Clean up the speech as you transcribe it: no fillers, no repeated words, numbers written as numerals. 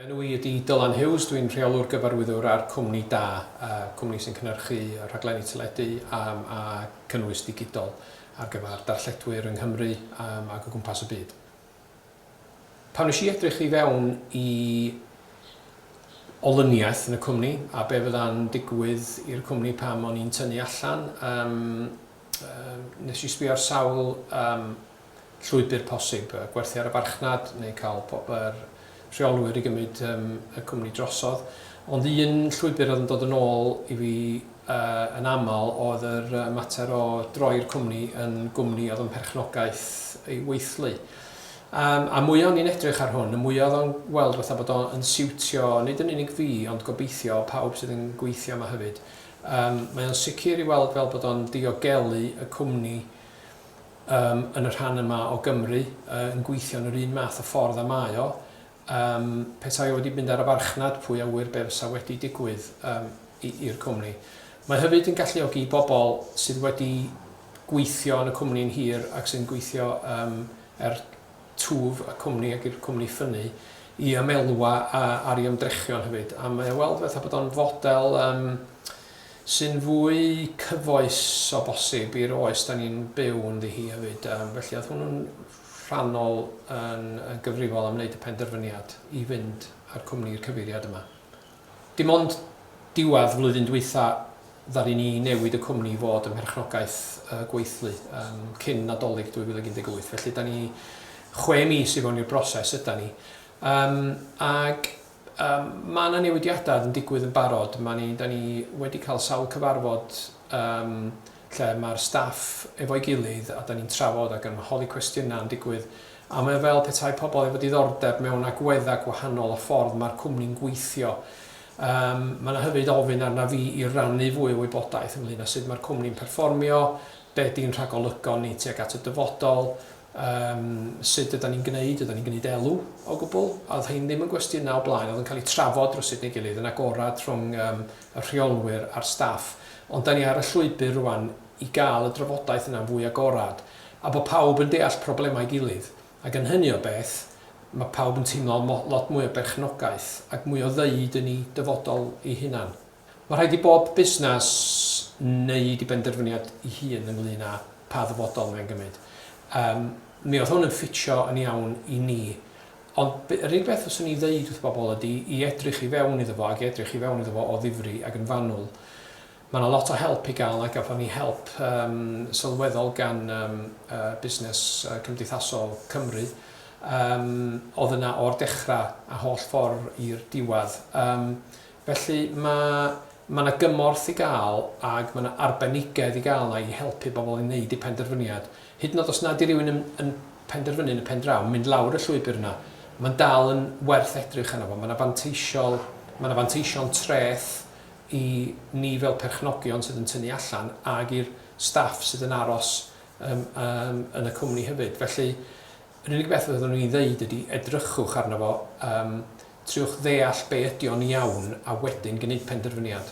Fy enw i ydy Dylan Hughes, dwi'n rheolwr gyfarwyddwr ar Cwmni Da, cwmni sy'n cynhyrchu rhaglenni teledu a cynnwys digidol ar gyfer darlledwyr yng Nghymru ac o gwmpas y byd. Pan wnes i edrych i fewn i olyniaeth yn y cwmni a be fydda'n digwydd i'r cwmni pam o'n i'n tynnu allan, nes i sbio ar sawl llwybr posib, gwerthu ar y farchnad neu cael yr rheolwyr i gymryd y cwmni drosodd. Ond un llwybr oedd yn dod yn ôl i fi yn aml oedd yr mater o droi'r cwmni yn gwmni oedd yn perchnogaeth ei weithlu. Um, a mwyaf o'n i'n edrych ar hwn, y mwyaf oedd o'n weld fatha bod o'n siwtio nid yn unig fi, ond gobeithio pawb sydd yn gweithio yma hefyd. Um, mae o'n sicr i weld fel bod o'n diogelu y cwmni yym yn y rhan yma o Gymru yy yn gweithio yn yr un math o ffordd a mae o. Yym petai o wedi mynd ar y farchnad, pwy a ŵyr be fysa wedi digwydd yym i'r cwmni. Mae hefyd yn galluogi bobl sydd wedi gweithio yn y cwmni yn hir ac sy'n gweithio yym er twf y cwmni ac i'r cwmni ffynnu i ymelwa ar ei ymdrechion hefyd. A mae o weld fatha bod o'n fodel yym sy'n fwy cyfoes o bosib i'r oes da ni'n byw ynddi hi hefyd. Um, felly oedd hwnnw'n rhannol yn, yn gyfrifol am wneud y penderfyniad i fynd â'r cwmni i'r cyfeiriad yma. Dim ond diwedd flwyddyn dwytha ddaru ni newid y cwmni i fod ym mherchnogaeth y gweithlu um, cyn Nadolig 2018. Felly da ni chwe mis i fewn i'r broses yda ni. Um, ag Yym, ma' 'na newidiadau yn digwydd yn barod. Ma' ni, 'da ni wedi cael sawl cyfarfod yym lle ma'r staff efo'i gilydd a 'da ni'n trafod ac yn holi cwestiynau yn digwydd a mae o fel petai pobl efo diddordeb mewn agweddau gwahanol o ffordd ma'r cwmni'n gweithio. Yym, ma' 'na hefyd ofyn arna fi i rannu fwy o wybodaeth ynglŷn â sut ma'r cwmni'n perfformio, be 'di'n rhagolygon ni tuag at y dyfodol, Yym, sut ydan ni'n gwneud? Ydan ni'n gwneud elw o gwbl? A oedd rhein ddim yn gwestiynau o blaen, oedd yn cael eu trafod rywsut neu gilydd yn agorad rhwng yym y rheolwyr a'r staff. Ond dan ni ar y llwybr rwan i gael y drafodaeth yna'n fwy agorad, a bod pawb yn deall problemau'i gilydd. Ac yn hynny o beth, mae pawb yn teimlo lot mwy o berchnogaeth ac mwy o ddeud yn eu dyfodol eu hunan. Mae rhaid i bob busnes wneud ei benderfyniad ei hun ynglyn â pa ddyfodol mae'n gymryd. Yym, mi oedd hwn yn ffitio yn iawn i ni. Ond be- yr unig beth fyswn i ddeud wrth bobl ydy i edrych i fewn iddo fo ac i edrych i fewn iddo fo o ddifri ac yn fanwl. Mae yna lot o help i gael a gafon ni help yym sylweddol gan yym yy Busnes Cymdeithasol Cymru yym oedd yna o'r dechrau a holl ffordd i'r diwedd. Yym Felly, mae mae 'na gymorth i gael ac mae 'na arbenigedd i gael 'na i helpu bobl i wneud eu penderfyniad. Hyd yn oed os nad 'di rhywun yn yn penderfynu yn y pen draw mynd lawr y llwybr yna, mae'n dal yn werth edrych arno fo. Mae 'na fanteisiol, mae 'na fanteision treth i ni fel perchnogion sydd yn tynnu allan ag i'r staff sydd yn aros yym yym yn y cwmni hefyd. Felly, yr unig beth fyddwn i'n ddeud ydi edrychwch arno fo yym Triwch ddeall be ydi o'n iawn a wedyn gneud penderfyniad.